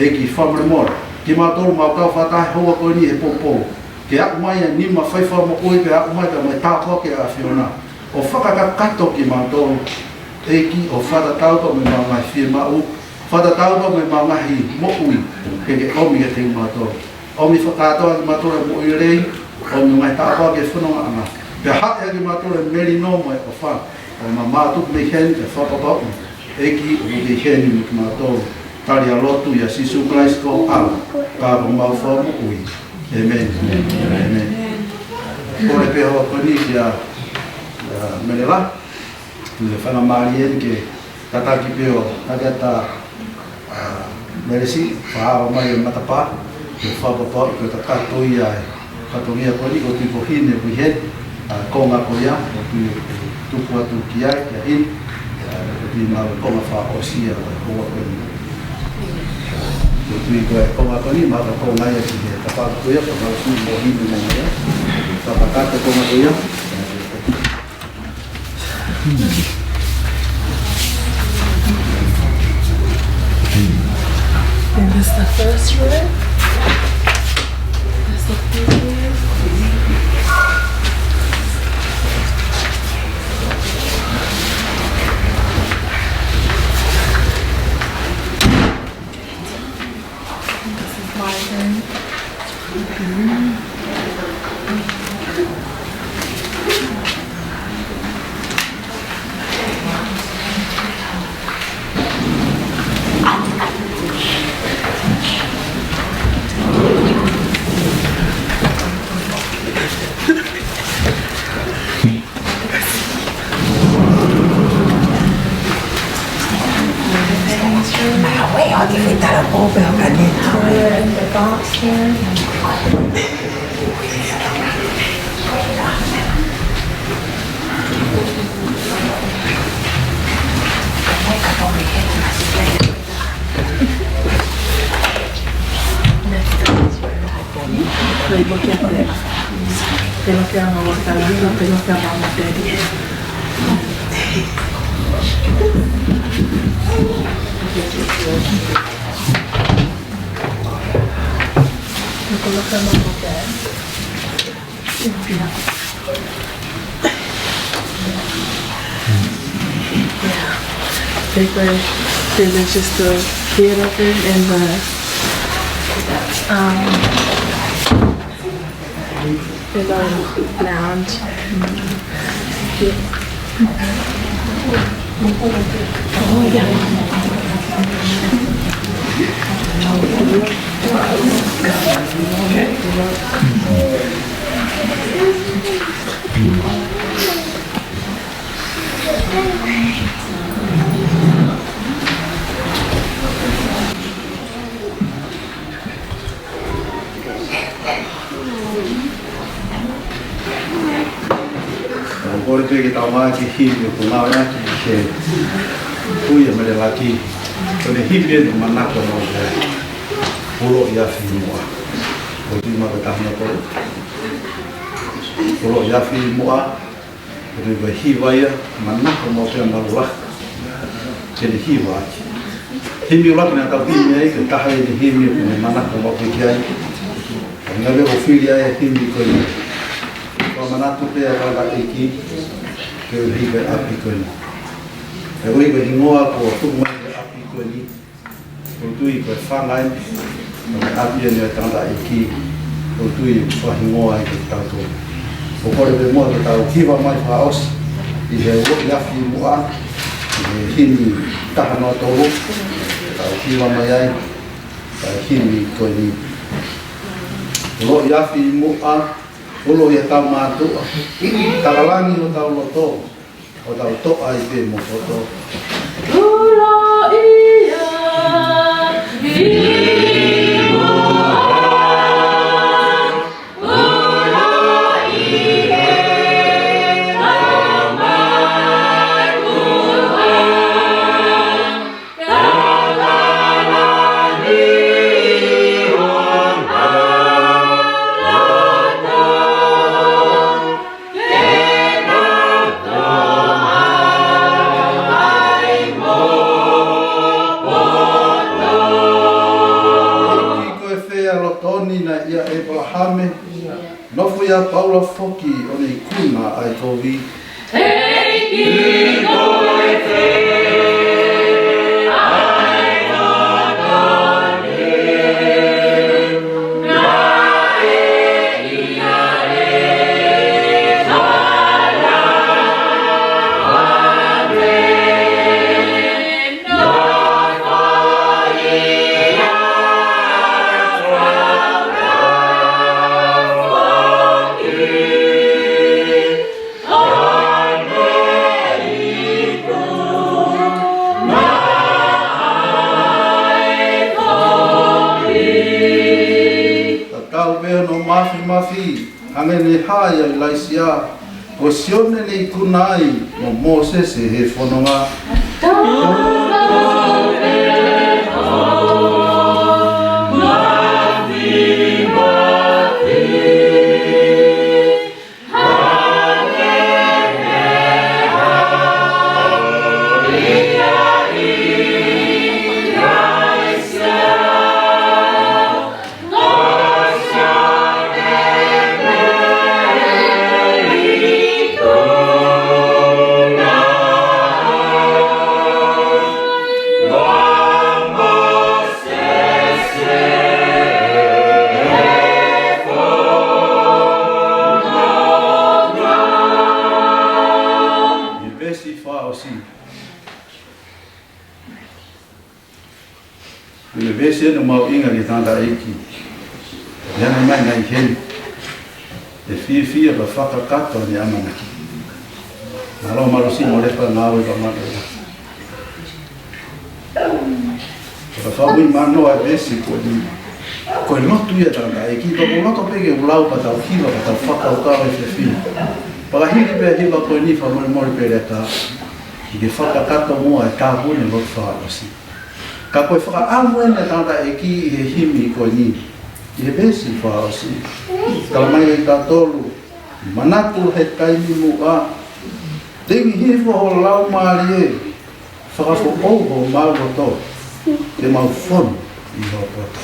ʻEiki, fakamolemole kimautolu ʻoku mau kau fakataha he houa ko eni he poupou, ke aʻu mai ʻa e nima faifakamoʻui, pea aʻu mai pea mo e tāpuaki ʻa e ʻAfiona ʻo fakakakato kimautolu, ʻEiki, ʻo fakatatau pea mo ʻemau ngaahi fiemaʻu, fakatatau pea mo ʻemau ngaahi moʻui, ke ke ʻomi kiate kimautolu. ʻOmi fakakātoa kimautolu ʻa e moʻui lelei, ʻomi ngaahi tāpuaki ʻa e fonongaʻanga. Pea haʻi ʻa kimautolu ʻa e melino mo e ʻofa, ʻo mau mātuku mei heni ke fakapapauʻi, ʻEiki, ʻoku ke ʻi heni mo kimautolu. Tali ʻa e lotu ʻia Sīsū Kalaisi ko ho ʻAlo, ka ko homau Fakamoʻui. ʻĒmeni. ʻĒmeni. Kole pē he houa ko eni kia, ʻa, Melela, ʻi he faingamālie ni ke tataki pē ʻo tataki atu ʻa, ʻa, Melesi, fakahā mai e matapā, ke fakapapauʻi ko e kakato ia ʻa e fatongia ko eni, ʻoku ou tui ko e hine ʻoku ʻi heni, ʻa, konga ko ia, ʻoku ou tui ʻe tupu atu ki ai, kia hine, ʻa, ʻoku ou tui mahalo ko e konga fakaʻosi ia ʻo e houa ko eni. ʻOku ou tui ko e konga ko eni, mahalo ko e konga ia ki he tafaʻaki ko ia, ko e mahalo sui mo hine mo ia, fakakakato e konga ko ia. And this the first room. That's the first room. This is my room. Put it in the box here. They look at the, they look at Mama Daddy. Look at Mama Daddy. Yeah. They were, they were just the theater and the, um, and the lounge. Yeah. ʻOku ou kole pē ke tau maʻu ki he himi ʻoku ngāueʻaki ʻi he Puleʻanga Melelaki. Ko e himi ʻeni, Manako Maʻu Pē Ai. Puloʻi afi muʻa. ʻOku ou tui maʻu ko e taha nautolu. Puloʻi afi muʻa. Ko e hiva ia, Manako Maʻu Pē Ai Malu Lahi. Ke ne hiva ai. Himi ʻuluaki naʻa tau himi ai, ko e taha ʻeni e himi ʻoku ne manako maʻu pē ki ai. Ko e ngaahi meʻa ʻoku fili ai e himi ko eni. Fakamanatu pē ʻa e tangataʻeiki, koeʻuhi ko e ʻapi ko eni. Koeʻuhi ko e hingoa kuo tuku mai ki he ʻapi ko eni. ʻOku ou tui ko e fanga eni, ko e ʻapi eni ʻo e tangataʻeiki, ʻoku ou tui ʻoku fakahingoa ai kitautolu. ʻOku ou kole pē muʻa ke tau hiva mai fakaʻosi, ʻi he Puloʻi afi muʻa, ʻi he himi taha noa tolu, ke tau hiva mai ai, ʻa e himi ko eni. Puloʻi afi muʻa, puloʻi ʻetau mātuʻa, takalangi hotau loto, ʻo tau toʻa ai pē mo poto. Puloʻi afi muʻa, puloʻi ʻetau mātuʻa, takalangi hotau loto, ke tau toʻa ai mo poto. ʻEiki, ko e fē ʻa e loto ni naʻe ʻia ʻĒpalahame? Nofo ʻia Paula foki ʻo ne ikuna ʻa e kovi. ʻEiki, ko e fē ʻa e loto ni naʻe ʻia ʻĒpalahame? Tatau pē hono mafimafi, hangē ne hā ʻia ʻIlaisiā, ko Sione ne ikuna ai mo Mōsese he fononga. Veesi fakaʻosi. Ko e veesi eni ʻoku mahuʻinga ki he tangataʻeiki. ʻI heʻene ʻomai ʻa e himi, ʻe fiefia pea fakakakato ʻene ʻamanaki. Mālō, mālō siʻi Molepa, ngāue ka mata ia. Ko Ka fakamuimui manoa e veesi ko eni. Ko e lotu ia ʻa e tangataʻeiki, pea ko e lotu pē ke u lau pea tau hiva, pea tau fakakaukau he efiafi ni. Pea ka hili pē hiva ko eni, fakamolemole pē leta, ʻi he fakakakato muʻa e tāpuni lotu fakaʻosi. Ka ko e fakaʻamu eni ʻa e tangataʻeiki ʻi he himi ko eni, ʻi he veesi fakaʻosi. Tala mai ʻe tautolu, manatu he taimi muʻa, tengi hifo ho laumālie, fakafoʻou homau loto, ke mau fonu ʻi ho poto.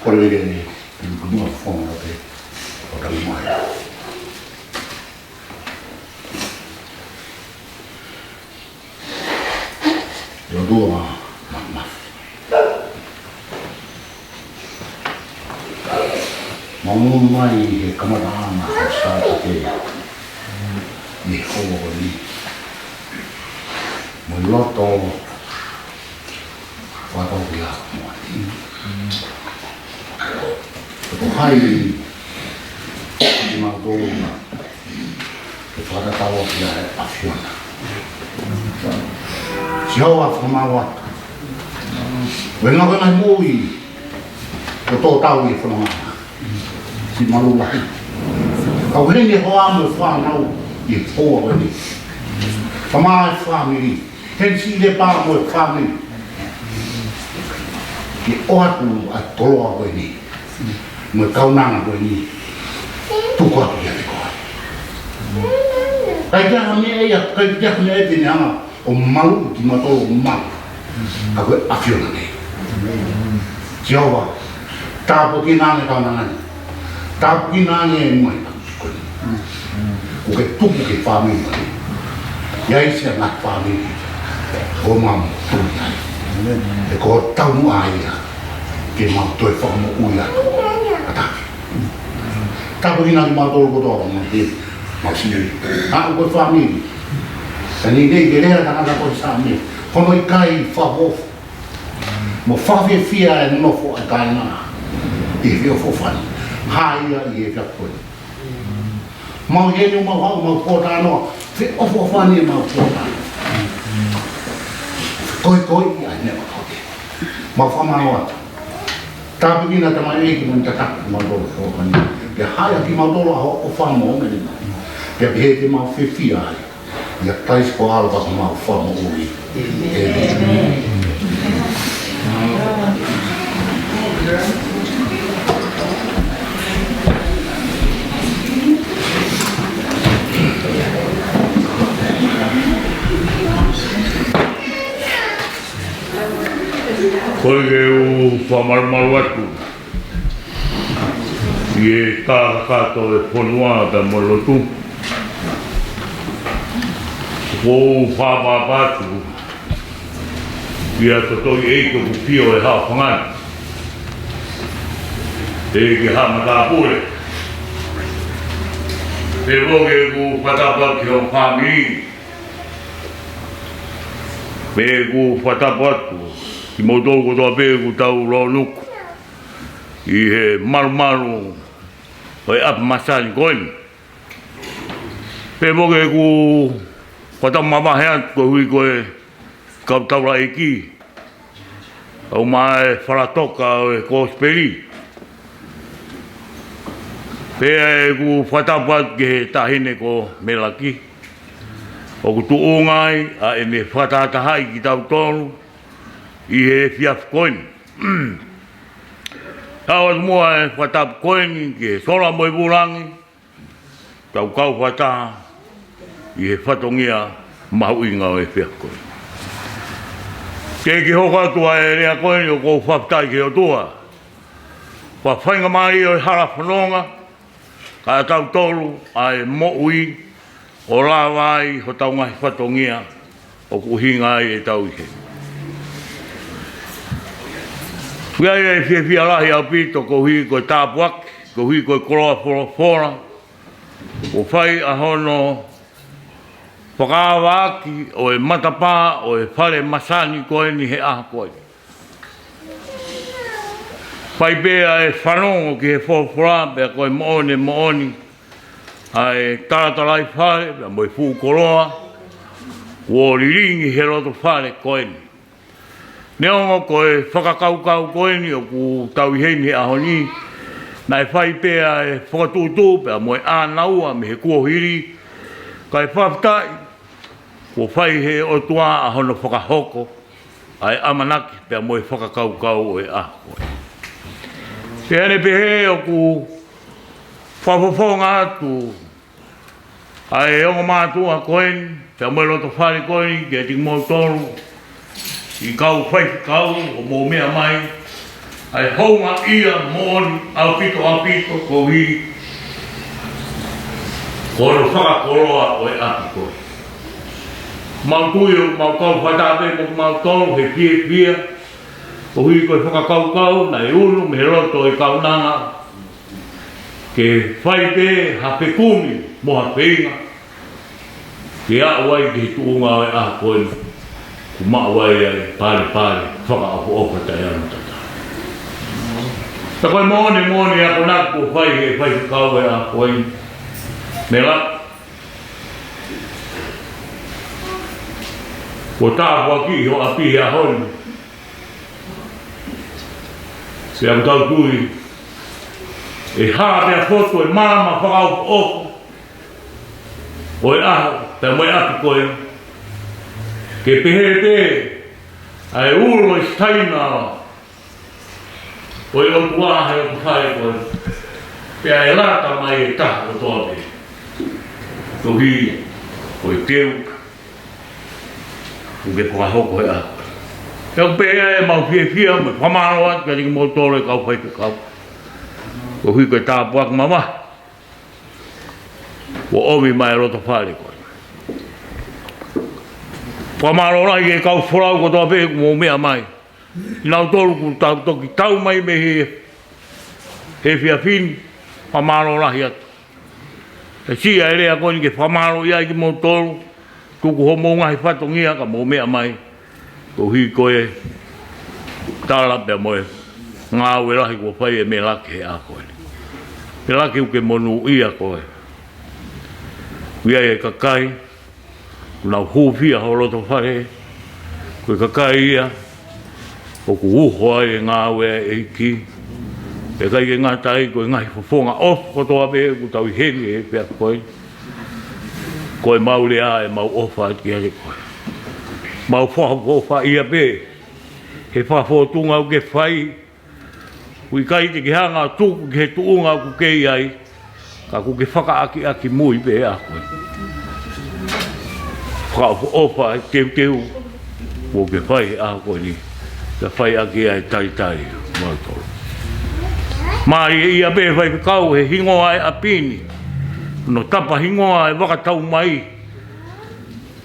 Kole ke ni, ni kumuʻa fonga pē, ʻo tau mai. ʻE ʻOtua ma, ma, ma. Mau nofo mai he kamataʻanga ʻo e Sāpate, ʻi he houa ko eni. Mo e loto fakataha mo e moʻoni. Ko hai kimautolu ke fakatatau ki ai ʻa e ʻAfiona. Sihova, fakamālō atu. Ko e ngaahi ngaahi moʻui ʻoku tō tau ʻi he fononga. Siʻi malu lahi. Kau heni he hoa mo e fānau ʻi he houa ko eni. Kae ʻumaʻā e fāmili. Heni siʻi lepa mo e fāmili. Ke ʻoatu ʻa e toloa ko eni. Mo e kaunanga ko eni. Tuku atu kiate koe. ʻIkai ke ʻi ai ha meʻa ia, ʻikai ke ʻi ai ha meʻa ia te ne hanga ʻo maluʻi kimautolu ʻo malu. Ka ko e ʻAfiona ni. Sihova, tāpuekina ange e kaunanga ni. Tāpuekina ange e moʻui ko eni. Kuo ke tuku ki he fāmili ko eni. ʻI ai siʻa ngaahi fāmili ʻoku mau tui ai. He kuo taumuʻa ia ke mau toe fakamoʻui atu. Kātaki. Tāpuekina kimautolu kotoa, mau te, mau siʻi. ʻA e ko e fāmili. Ka ʻi he ʻaho ni ke lea ʻa e tangata ko e Saame. Ko hono ʻikai fakaofo mo fakafiefia e nofo ʻa e kāinga ʻi he feʻofoʻofani. Hā ia ʻi he efiafi ko eni. Mau ʻi heni ʻo mau haʻu, mau pōtalanoa. Feʻofoʻofani ʻemau pōtalanoa. Koekoe ʻi ai ne o koe. Mau fakamālō atu. Tāpuekina tamaiki mo e tataki kimautolu ʻi he ʻaho ni. Pea haʻi ʻa kimautolu ʻa hoʻo ʻofa mo e meʻa ni. Pea pehē te mau fiefia ai. ʻIa Kalaisi ko e ʻAlo pea ko homau Fakamoʻui. ʻĒmeni. Ko e ke u fakamalumalu atu ʻi he kakato e fonua pea mo e lotu. Ko u fakapapau atu ʻi he totoʻi ʻEiki ʻoku fio he haʻofanga ni, ʻEiki Haʻa Matāpule. Pea mo ke u fakatapu atu ki ho fāmili. Pea ʻoku ou fakatapu atu kimoutolu kotoa pē ʻoku tau lōnuku ʻi he malumalu ʻo e ʻapi masani ko eni. Pea mo ke u fakatapu mavahe atu koeʻuhi ko e kau taulaʻeiki, ʻa e ʻū meʻa e fakatoka ʻo e kosipeli. Pea ʻoku ou fakatapu atu ki he taʻahine ko Melaki. ʻOku tuʻunga ai ʻa ʻene fakatahatahaʻi kitautolu ʻi he efiafi ko eni. Tau atu muʻa e fakatapu ko eni ki he sola mo e vūlangi, tau kau fakataha ʻi he fatongia mahuʻinga ʻo e efiafi ko eni. Ke ke hoko atu ʻa e lea ko eni ʻoku ou fakafetaʻi ki he ʻOtua. Fakafaingamālie ʻo e hala fononga, kae ʻatautolu ʻa e moʻui ʻo lava ai hotau ngaahi fatongia ʻoku ʻuhinga ai ʻetau ʻi heni. ʻOku ʻi ai e fiefia lahi ʻaupito koeʻuhi ko e tāpuaki, koeʻuhi ko e koloa folofola, ʻoku fai ʻa hono fakaavaʻaki ʻo e matapā ʻo e fale masani ko eni he ʻaho ko eni. Fai pē ʻa e fanongo ki he folofola pea ko e moʻoni, moʻoni ʻa e talatalaifale pea mo e fuʻu koloa kuo lilingi he loto fale ko eni. Neongo ko e fakakaukau ko eni ʻoku tau ʻi heni he ʻaho ni, naʻe fai pē ʻa e fakatuʻutuʻu pea mo e ʻānaua mei he kuohili, kae fakafetaʻi kuo fai he ʻOtua ʻa hono fakahoko ʻa e ʻamanaki pea mo e fakakaukau ʻo e ʻaho ko eni. Pea ne pehē ʻoku fakafofonga atu ʻa e ongo mātuʻa ko eni, pea mo e loto fale ko eni, kiate kimoutolu ʻa e kau faifekau ʻoku mou meʻa mai, ʻa e houngaʻia moʻoni ʻaupito, ʻaupito koeʻuhi ko hono fakakoloa ʻo e ʻapi ko eni. Mau tui ʻoku mau kau fakataha pē mo kimautolu he fiefia, koeʻuhi ko e fakakaukau naʻe unu mei he loto ʻo e kaunanga, ke fai pē ha fekumi mo ha feinga ke aʻu ai ki he tuʻunga ʻo e ʻaho ko eni, kuo maʻu ai ʻa e palepale fakaʻofoʻofa taʻeangatata. Pea ko e moʻoni, moʻoni akonaki kuo fai he faifekau ʻo e ʻaho ko eni, Melaki, kuo tāpuakiʻi ho ʻapi he ʻaho ni. Pea ʻoku tau tui ʻe hā pea fotu e maama fakaʻofoʻofa ʻo e ʻaho pea mo e ʻapi ko eni, ke pehē pē ʻa e ulo ʻi he taina ʻo e ʻOtua he ʻoku fai ko eni, pea ʻe lata mai e taha kotoa pē, koeʻuhi ko e teu ʻoku ke fakahoko he ʻaho. Pea ʻoku pehē ʻemau fiefia mo e fakamālō atu kiate kimoutolu e kau faifekau, koeʻuhi ko e tāpuaki mamahi kuo ʻomi mai e loto fale ko eni. Fakamālō lahi ki he kau folau kotoa pē kuo mou meʻa mai. Kinautolu kuo tau toki tau mai mei he, he efiafi ni, fakamālō lahi atu. ʻE siʻi ʻa e lea ko eni ke fakamālō ai kimoutolu, tuku homou ngaahi fatongia ka mou meʻa mai, koeʻuhi ko e tala pea mo e ngāue lahi kuo fai ʻe Melaki he ʻaho ko eni. Melaki, ʻoku ke monūʻia koe. ʻOku ʻi ai e kakai ʻoku nau hūfia ho loto fale, ko e kakai ia ʻoku uho ai e ngāue ʻa e ʻEiki. Pea ʻikai ke ngata ai, ko e ngaahi fofonga ʻofa kotoa pē ʻoku tau ʻi heni he efiafi ko eni, ko ʻemau lea, ʻemau ʻofa kiate koe. Mau fakaʻofoʻofaʻia pē he fakafōtunga ʻoku ke fai, ʻoku ʻikai te ke hanga ʻo tuku ki he tuʻunga ʻoku ke ʻi ai, ka ʻoku ke fakaʻakiʻakimui pē ʻa koe. Fakaʻofoʻofa e teuteu ʻoku ke fai he ʻaho ko eni, ka fai ʻaki ʻa e talitali mautolu. Mālieʻia pē faifekau he hingoa e ʻapi ni, hono tapa hingoa e Vakataumai,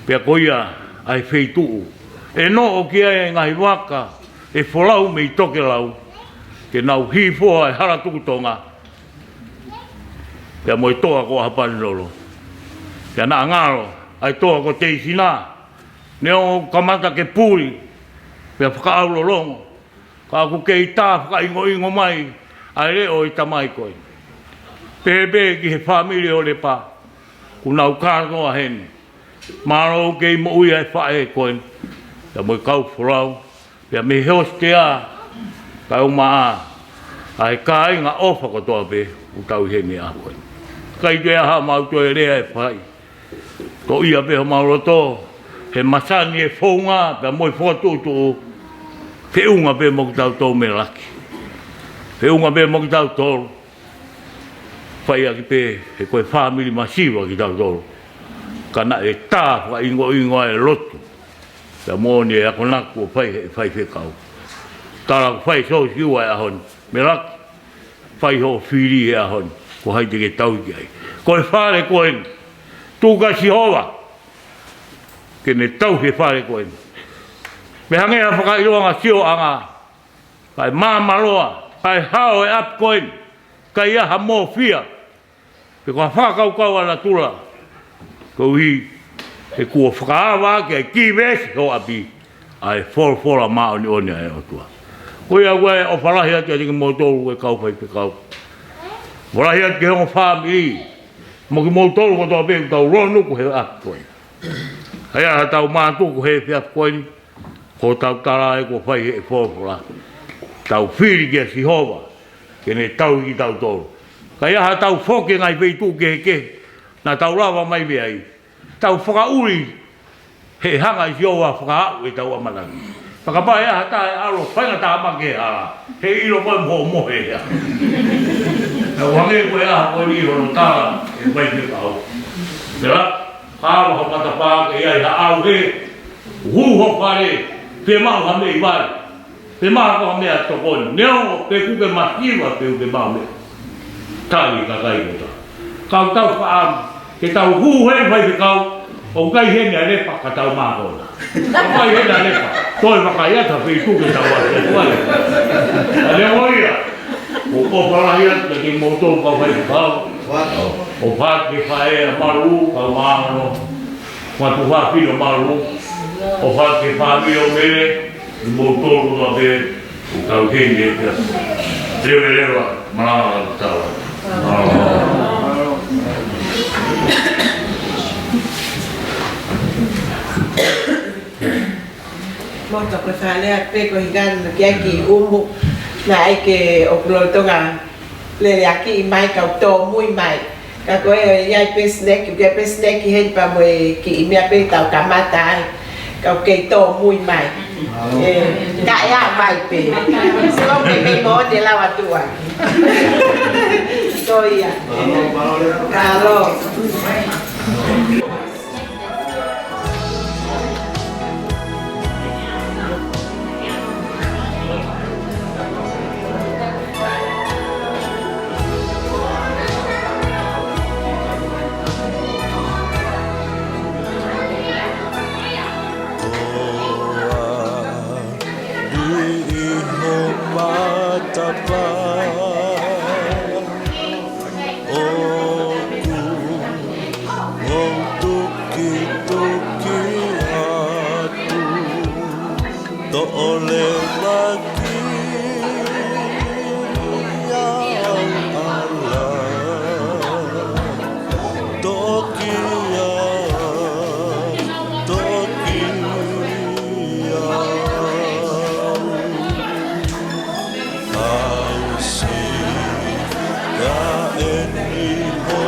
pea ko ia ʻa e feituʻu ʻe noʻo ki ai e ngaahi vaka ʻe folau mei tokelau, ke nau hifo ʻa e hala tukutonga pea mo e toa ko ʻAhapanilolo. Pea naʻa ngalo ʻa e toa ko Teisina, neongo ʻoku kamata ke puli pea fakaʻaulolongo, ka ʻoku kei tā fakaʻingoʻingo mai ʻa e leʻo ʻo e tamai ko eni. Pehē pē ki he fāmili ʻo Lepa, ʻoku nau kātoa heni. Mālō ʻoku kei moʻui ʻa e faʻē ko eni, pea mo e kau folau, pea mei he hositea, kae ʻumaʻā ʻa e kāinga ʻofa kotoa pē ʻoku tau ʻi heni he ʻaho ko eni. ʻIkai toe ʻi ai haʻamau toe lea ʻe fai. Toʻo ia pē homau loto he masani e founga pea mo e fokotuʻutuʻu, feʻunga pē mo kitautolu Melaki. Feʻunga pē mo kitautolu. Fai ʻaki pē he ko e fāmili masiva kitautolu. ka naʻe tā fakaʻingoʻingo ai e lotu. Pea moʻoni e akonaki kuo fai he faifekau. Tala kuo fai Siosiua he ʻaho ni. Melaki, fai hoʻo fili he ʻaho ni. Ko hai te ke tauhi ai? Ko e fale ko eni. Tuku kia Sihova ke ne tauhi e fale ko eni. Pea hangē ha fakaʻilonga sioʻanga, kae māmāloa, kae hao e ʻapi ko eni, ʻikai ha mōfia, pe ko ha fakakaukau ʻa natula. Koeʻuhi he kuo fakaava ʻaki ʻe he kiʻi veesi ho ʻapi ʻa e folofola māʻoniʻoni ʻa e ʻOtua. Ko ia ʻoku ou ʻofa lahi atu kiate kimoutolu ko e kau faifekau. ʻOfa lahi atu ki he ongo fāmili, mo kimoutolu kotoa pē ʻoku tau lonu ko e ʻaho ko eni. ʻA ia ʻa ʻetau mātuku he efiafi ko eni, ko ʻetau tala ē kuo fai he folofola. Tau fili kia Sihova ke ne tauhi kitautolu. Ka ʻi ai haʻatau foki he ngaahi feituʻu kehekehe naʻa tau lava mai mei ai, tau fakaʻuli he hanga ʻe Sihova ʻo fakaaʻu ʻetau ʻamanaki. Fakapā ʻe ʻi ai ha taha ʻe ʻalu ʻo faingatāmaki he hala, he ʻilo ko e mohe mohe ia. Naʻa ku hangē ko e ʻaho ko eni hono tala ʻe he faifekau. Pea ka ʻalu ho matapā ke ʻi ai ha ʻauhē, hū ho fale, pea maʻu ha meʻi vai, pea maʻu ha meʻatokoni. Neongo pe ʻoku ke masiva pe ʻoku ke maʻu meʻa, tali kakai kotoa. Ka ʻoku tau fakaʻamu ke tau hū he faifekau, ʻoku ʻikai heni ʻa Lepa ka tau mākona. ʻOku ʻikai heni ʻa Lepa, toe vakai atu ha feituʻu ke tau ʻasi atu ai. ʻA ia ko ia, ʻoku ou ʻofa lahi atu kiate kimoutolu kau faifekau. ʻOfa atu ki he faʻē ʻa Malu, kau māʻono. Mātuʻa fafine ʻo Malu. ʻOfa atu ki he fāmili ʻo Mele, kimoutolu kotoa pē ʻoku tau kei ne pia. Leveleva, malanga tau. Moto ko e fakalea pē ko e hingano ki ai ki ʻumu, naʻe ʻikai ke ʻoku lolotonga lele ʻa e kiʻi mai kau tōmui mai. Ka ko e ʻi ai pē sineki, ʻoku ʻi ai pē sineki heni pea mo e kiʻi meʻa pē tau kamata ai. Kau kei tōmui mai. ʻE, ka ʻe ʻā mai pē. Sio pē mei moʻoni e lau atu ai. Ko ia. Kalo. Ui ʻi ho matapā, ʻoku ou tukituki atu. Toʻo lelaki au ʻala. Toki au, toki au. Au si ka eni ho